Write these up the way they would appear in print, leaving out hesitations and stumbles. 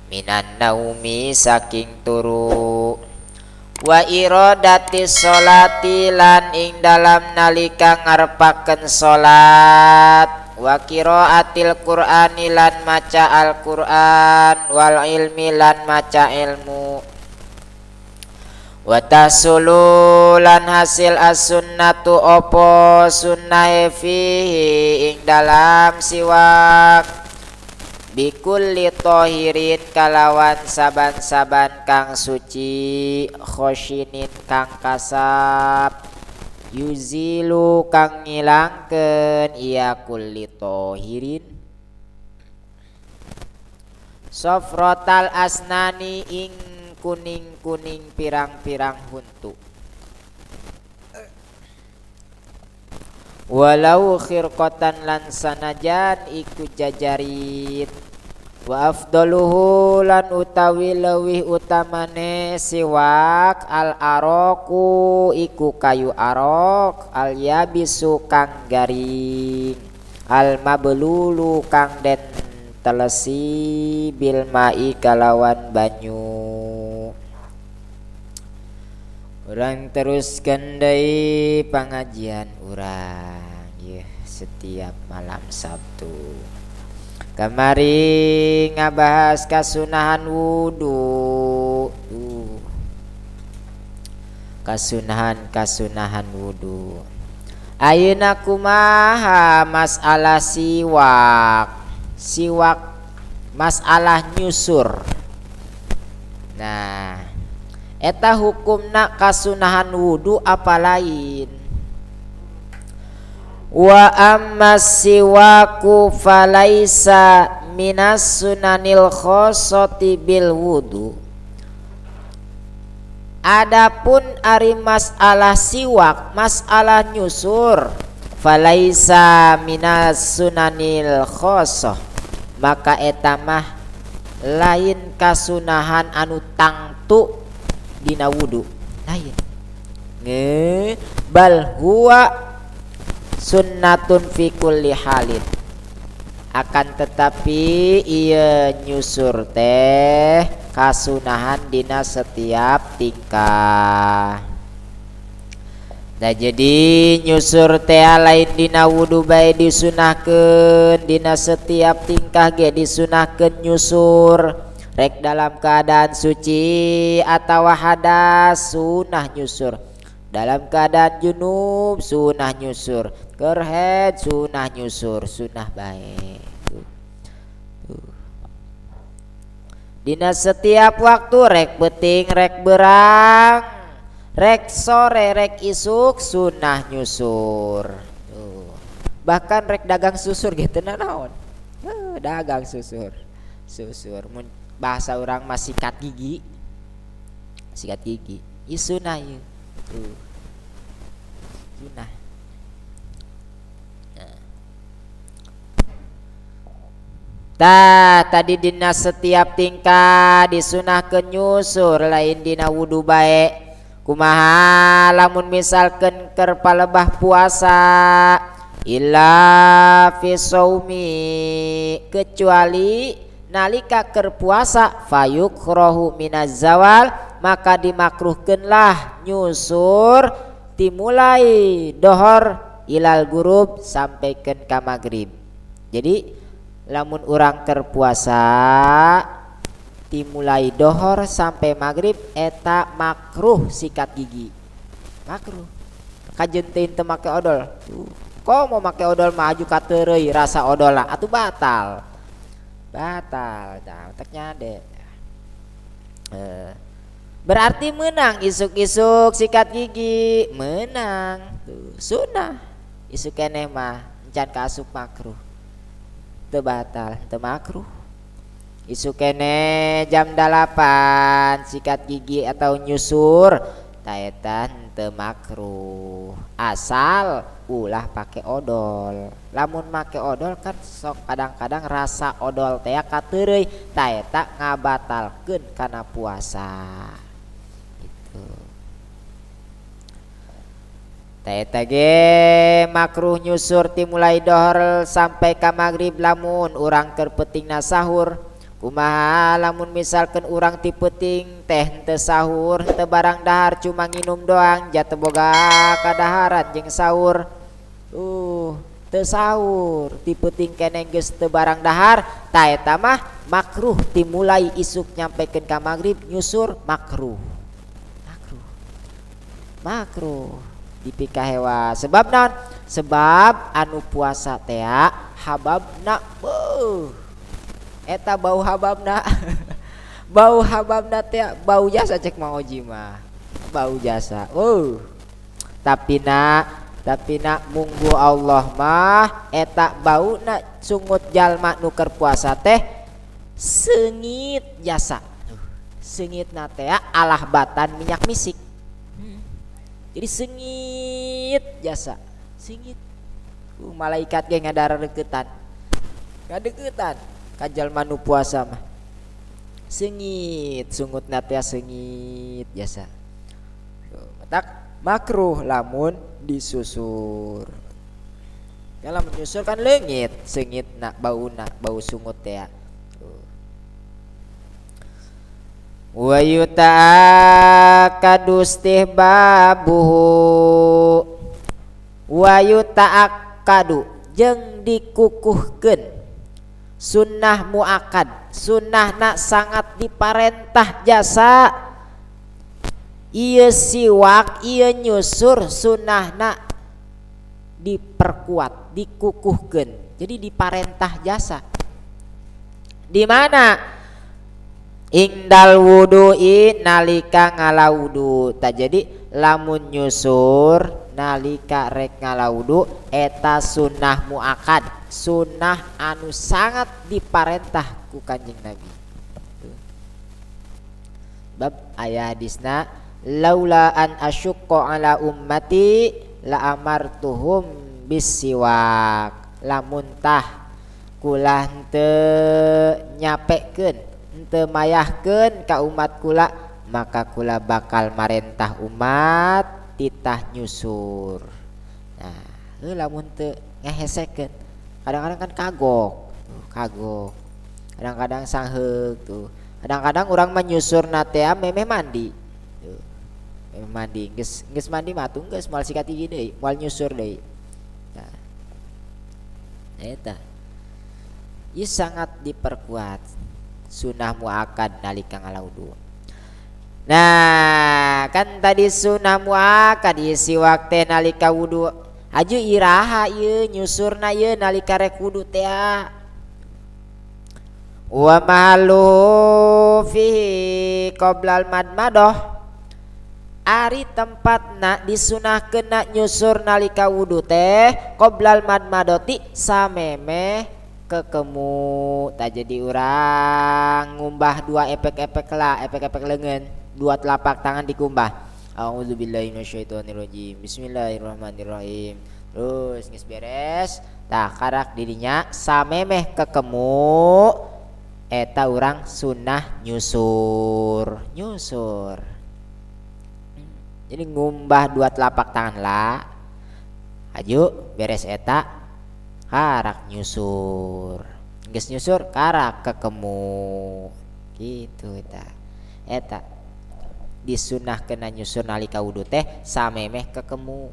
Minan naumi saking turu wa iradati sholati lan ing dalam nalika ngarepaken salat wa qiraatil qur'ani lan maca Al-Qur'an wal ilmi lan maca ilmu wa tahsulu lan hasil as-sunnatu opo sunnahe fihi ing dalam siwak bikulli tohirin kalawan saban-saban kang suci khoshinin kang kasap yuzilu kang ngilangkeun iya kulli tohirin sofrotal asnani ing kuning-kuning pirang-pirang huntu walau khirqatan lan sanajan iku jajarit wa afdaluhu lan utawi leuwih utamane siwak al araku iku kayu arok al yabisu kang garing al mablulu kang den telesi bil mai kalawan banyu. Urang teruskan deui pangajian urang yeuh setiap malam Sabtu. Kamari ngabahas kasunahan wudu. Kasunahan wudu. Ayeuna kumaha masalah siwak? Siwak masalah nyusur. Nah, eta hukumna kasunahan wudu apa lain? Wa amma siwaku falaisa minas sunanil khossati bil wudu. Adapun ari masalah siwak, masalah nyusur, falaisa minas sunanil khossah, maka eta mah lain kasunahan anu tangtu dina wudu, lain. Nge bal huwa sunnatun fi kulli halin, akan tetapi ieu nyusur teh kasunahan dina setiap tingkah. Nah jadi nyusur teh lain dina wudu bae disunahkeun, dina setiap tingkah ge disunahkeun nyusur, rek dalam keadaan suci atawa hadas sunah nyusur, dalam keadaan junub sunah nyusur, keur haid sunah nyusur, sunah bae. Dina setiap waktu rek peuting rek berang, rek sore rek isuk sunah nyusur. Tuh. Bahkan rek dagang susur ge teu nanaon. Dagang susur. Susur mun bahasa urang mah sikat gigi. Sikat gigi. Ieu sunah ieu. Tuh. Sunah. Tah tadi dina setiap tingkah disunahkeun nyusur lain dina wudu bae. Kumaha lamun misalkeun keur palebah puasa illa fi saumi, kecuali nalika keur puasa fayukrohu minaz zawal, maka dimakruhkeunlah nyusur timulai dohor ilal gurub sampaikeun ka magrib. Jadi lamun urang keur puasa dimulai dohor sampai maghrib eta makruh sikat gigi, makruh. Kajen teu teu make odol. Kok mau make odol mah aju kateureuy rasa odola atuh batal. Batal, tah otak nyade. Berarti menang isuk-isuk sikat gigi, menang. Tuh, sunah. Isuk keneh mah encan kaasup makruh. Teu batal, teu makruh. Isuk keneh jam 8 sikat gigi atau nyusur, ta eta teu makruh. Asal ulah pake odol. Lamun make odol kan sok kadang-kadang rasa odol teh kateureuy, ta eta ngabatalkeun kana puasa. Gitu. Ta eta ge makruh nyusur ti mulai dohor sampai ka magrib lamun urang keur peutingna sahur. Kumaha lamun misalkan urang ti peuting teh henteu sahur henteu barang dahar cuma nginum doang jatuh boga kadaharan jeung sahur. Teu sahur ti peuting keneh geus teu barang dahar ta eta mah makruh dimulai isuk nyampekeun ka magrib nyusur makruh. Makruh. Makruh dipikahewa sebab naon? Sebab anu puasa teh hababna beuh. Eta bau hababna. Bau hababna teh bau jasa cek Mang Oji mah. Bau jasa. Tapi nak munggu Allah mah eta bauna sungut jalma nu keur puasa teh seungit jasa. Seungitna teh alah batan minyak misik. Jadi seungit jasa. Seungit. Malaikat ge ngadareketan. Ngadeukeutan ka jalma nu puasa mah. Seungit sungutna teh seungit jasa. Matak makruh lamun disusur. Kalau menyusur kan leungit, seungit nak bau sungut teh. Wa yuta'akkadu istihbabuhu. Wa yuta'akkadu jeung dikukuhkeun sunnah muakkad, sunnahna sangat diparentah jasa. Ieu siwak, ieu nyusur sunnahna diperkuat, dikukuhkeun. Jadi diparentah jasa. Di mana? Indal wudu'i nalika ngalawudu. Ta jadi lamun nyusur nalika rek ngalawudu eta sunnah muakkad, sunnah anu sangat diparentah ku Kanjeng Nabi. Tuh. Bab aya hadisna laula an asyqa ala ummati la amartuhum bisiwak. Lamun tah kula henteu nyapekeun, henteu mayahkeun ka umat kula, maka kula bakal marentah umat titah nyusur. Nah, lamun teu ngehesekeun, kadang-kadang kan kagok, tuh, kagok. Kadang-kadang sangheuk tuh. Kadang-kadang urang mah nyusurna teh memeh mandi. Tuh. Memeh mandi, geus mandi mah atuh geus moal sikat gigi deui, moal nyusur deui. Nah. Eta. Ieu sangat diperkuat sunah muakkad nalika ngalawudu. Nah, kan tadi sunah muakkad ieu siwak teh nalika wudu. Aju iraha ieu nyusurna ieu nalika rek wudu teh. Wa mahallu fihi qoblal madmadah. Ari tempatna disunahkeun nyusur nalika wudu teh qoblal madmadati samemeh kekemu. Tak jadi urang ngumbah dua epek-epek lah, epek-epek leungeun, dua telapak tangan dikumbah. A'udzubillahi minasyaitonirrajim. Bismillahirrahmanirrahim. Terus geus beres, tah karak dirinya samemeh kekemu eta urang sunah nyusur, nyusur. Jadi ngumbah dua telapak tangan lah. Aju beres eta karak nyusur. Geus nyusur karak kekemu. Gitu eta. Eta disunahkeun nyusur nalika wudu teh samemeh kekemu.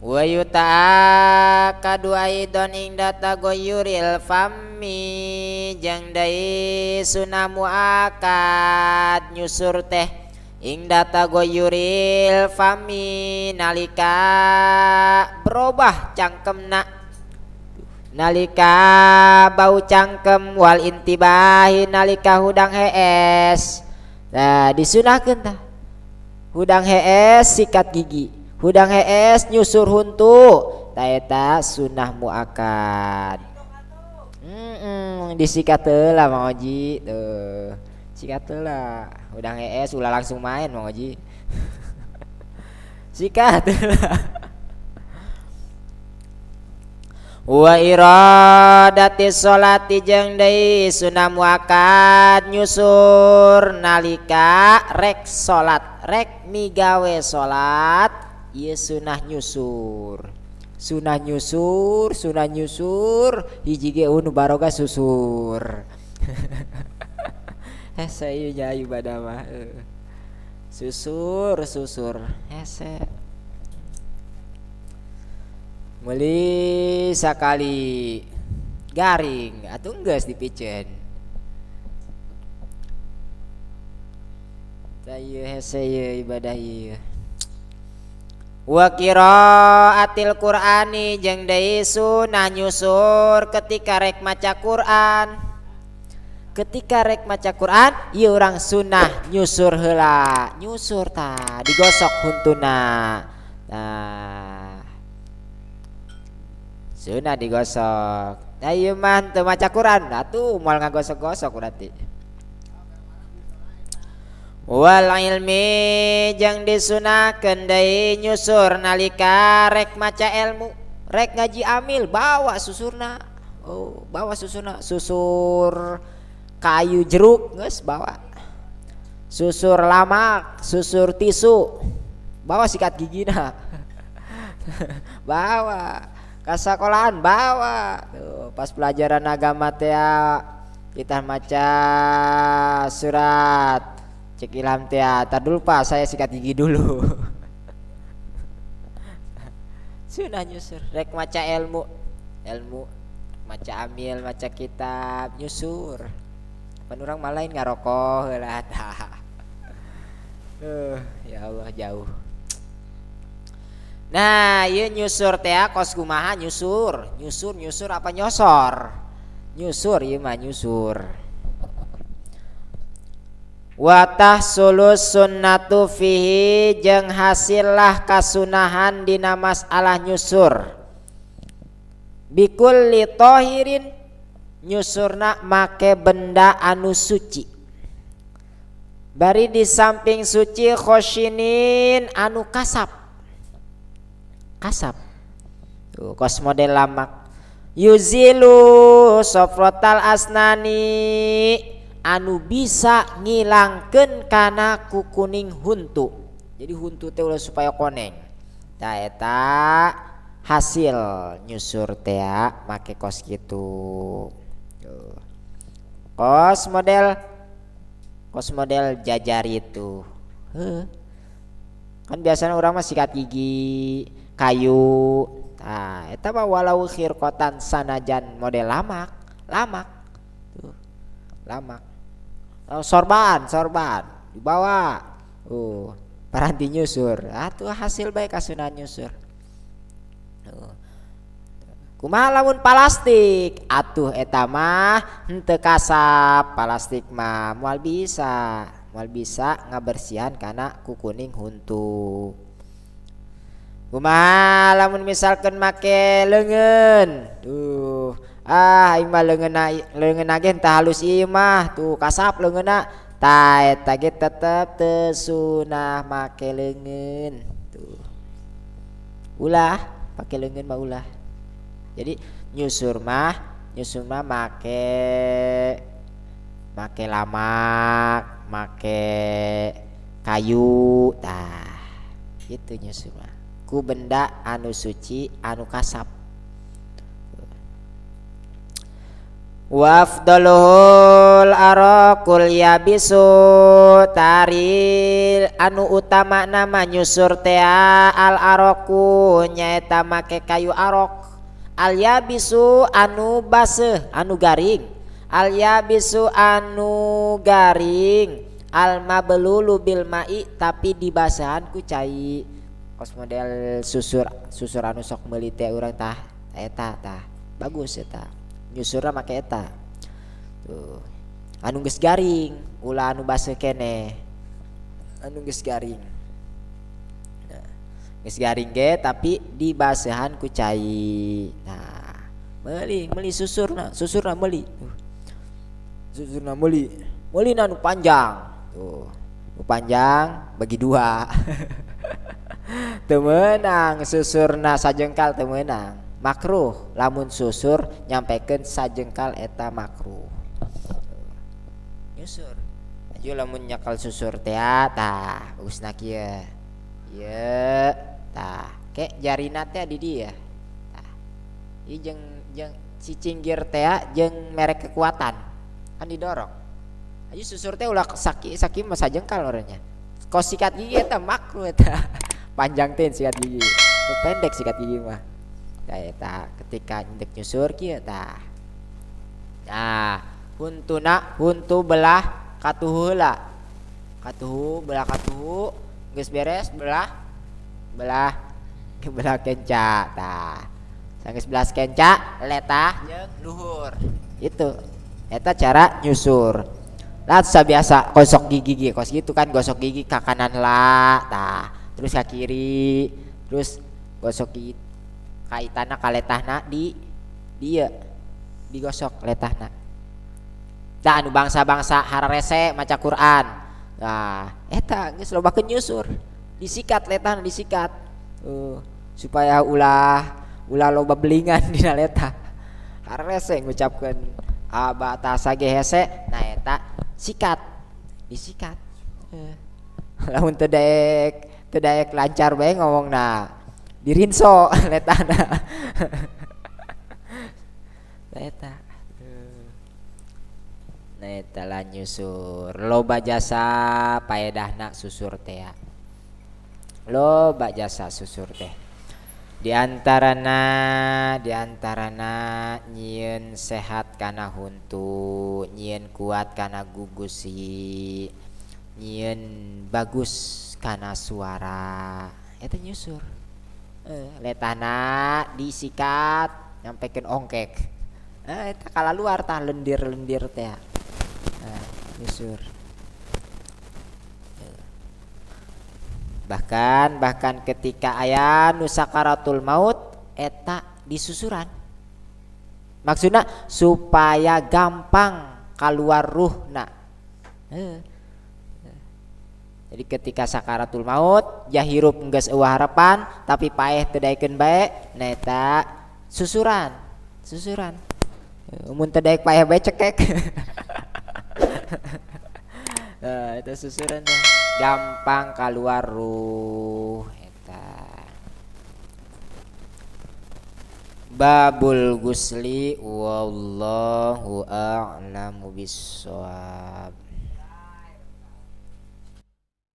Wa yuta'akkadu aidon inda tagoyuril fammi jeung deui sunah muakkad nyusur teh ingda tagoyuril fami nalika berubah cangkemna, nalika bau cangkem wal intibahi nalika hudang hees. Nah disunahkeun tah hudang hees sikat gigi, hudang hees nyusur huntu, ta eta sunah muakkad. Disikat heula Mang Oji tuh. Sikat heula. Hudang hees ulah langsung main Mang Oji. Sikat heula. Wa iradati sholati jeung deui sunah muakkad nyusur nalika rek salat, rek migawe salat ieu sunah nyusur. Sunah nyusur, sunah nyusur, hiji ge nu baroga susur. Hese ieu nya ibadah mah. Susur, susur, hese. Meuli sakali garing atuh geus dipiceun. Tah ieu hese ieu ibadah ieu. Wa qiraatil Qur'ani jeung deui sunah nyusur ketika rek maca Qur'an. Ketika rek maca Qur'an ieu urang sunah nyusur heula. Nyusur tah digosok huntuna. Tah sunah digosok. Nah ieu mah teu maca Qur'an atuh moal ngagosok-gosok berarti. Wal ilmi jeung disunahkeun deui nyusur nalika rek maca ilmu, rek ngaji amil bawa susurna. Oh, bawa susurna, susur kayu jeruk geus bawa. Susur lamak, susur tisu, bawa sikat gigina. Bawa ka sakolahan bawa. Tuh, pas pelajaran agama teh kita maca surat cek Ilham teh, tar dulu Pak, saya sikat gigi dulu. Sunah nyusur, rek maca ilmu, ilmu maca amil, maca kitab, nyusur. Pan urang mah lain ngarokok heula tah. Ya Allah jauh. Nah, ieu nyusur teh kos kumaha nyusur? Nyusur, nyusur apa nyosor? Nyusur ieu mah nyusur. Wa tahsulus sunnatu fihi jeung hasillah kasunahan dina masalah nyusur. Bikulli tahirin nyusurna make benda anu suci. Bari di samping suci khoshinin anu kasap. Kasap. Tuh kos model lamak. Yuzilu sofrotal asnani anu bisa ngilangkeun kana kukuning huntu. Jadi huntu teh ulah supaya koneng. Tah eta hasil nyusur teh make kos kitu. Tuh. Kos model jajar itu. Heuh. Kan biasanya urang mah sikat gigi kayu. Tah eta mah walau khirqatan sanajan model lamak, lamak. Tuh. Lamak. Oh, sorban, sorban dibawa. Paranti nyusur. Atuh hasil bae kasunan nyusur. Kumaha lamun plastik? Atuh eta mah henteu kasap, plastik mah moal bisa ngabersihan kana kukuning huntu. Kumaha lamun misalkan make leungeun? Tuh, aing mah leungeunna ge teu halus ieu mah, tuh kasap leungeunna. Tah eta ge tetep teu sunah make leungeun. Tuh. Ulah pake leungeun mah ulah. Jadi nyusur mah make lamak, make kayu, tah gitu nyusur mah. Ku benda anu suci anu kasap. Wafdaluhul arakul yabisu taril anu utama nama nyusur tea al araku nyaeta make kayu arok. Al yabisu anu baseuh anu garing, al yabisu anu garing, al mablulu bil mai tapi dibasahan ku cai. Kos model susur susur anu sok meuli teh urang tah eta tah bagus eta nyusurna make eta. Tuh anu geus garing ulah anu baseuh keneh, anu geus garing. Nah, geus garing ge tapi dibasehan ku cai. Nah, meuli susurna, susurna meuli. Tuh. Susurna meuli. Meuli anu panjang. Tuh, nu panjang bagi dua. Teu meunang susurna sajengkal teu meunang. Makruh lamun susur nyampekeun sajengkal eta makruh. Nyusur. Aju lamun nyakal susur teh tah bagusna kieu. Ieu tah ke jarina teh di dieu. Ieu jeung si cinggir teh jeung merek kekuatan kan didorong. Ayo susur teh ulah saki mah sajengkal orangnya. Kos sikat gigi eta makruh eta. Panjang teh sikat gigi. Nu pendek sikat gigi mah. Tah eta ketika ndek nyusur kieu tah. Nah, huntuna huntu belah katuhu heula. Katuhu belah katuhu geus beres belah belah kenca tah. Sanggeus belah kenca letah jeung luhur. Itu eta cara nyusur. Lah biasa gosok gigi ge kos gitu kan, gosok gigi ka kanan lah tah, terus ka kiri, terus gosok gigi kaitana ka letahna di dieu digosok letahna. Tah anu bangsa-bangsa hararese maca Quran. Nah, eta geus lobakeun nyusur. Disikat letahna disikat. Supaya ulah loba belingan dina letah. Hararese ngucapkeun abatasa ge hese, nah eta sikat, disikat. Lamun teu daek lancar bae ngomongna, dirinso letahna. Nah eta. Nah eta lah nyusur. Loba jasa paedahna susur teh. Loba jasa susur teh. Di antarana nyieun sehat kana huntu, nyieun kuat kana gugusi, nyieun bagus kana suara. Eta nyusur. Letahna disikat nyampekeun ongkek. Eta kalaluar tah lendir-lendir teh. Nah, nyusur. Bahkan ketika aya nu sakaratul maut eta disusuran. Maksudna supaya gampang keluar ruhna. Jadi ketika sakaratul maut ya hirup geus eueuh harapan tapi paeh teu daekeun bae, nah eta susuran. Mun teu daek paeh bae cekek. Nah, eta susuran teh gampang keluar ruh eta. Babul gusli wallahu a'lamu bissawab.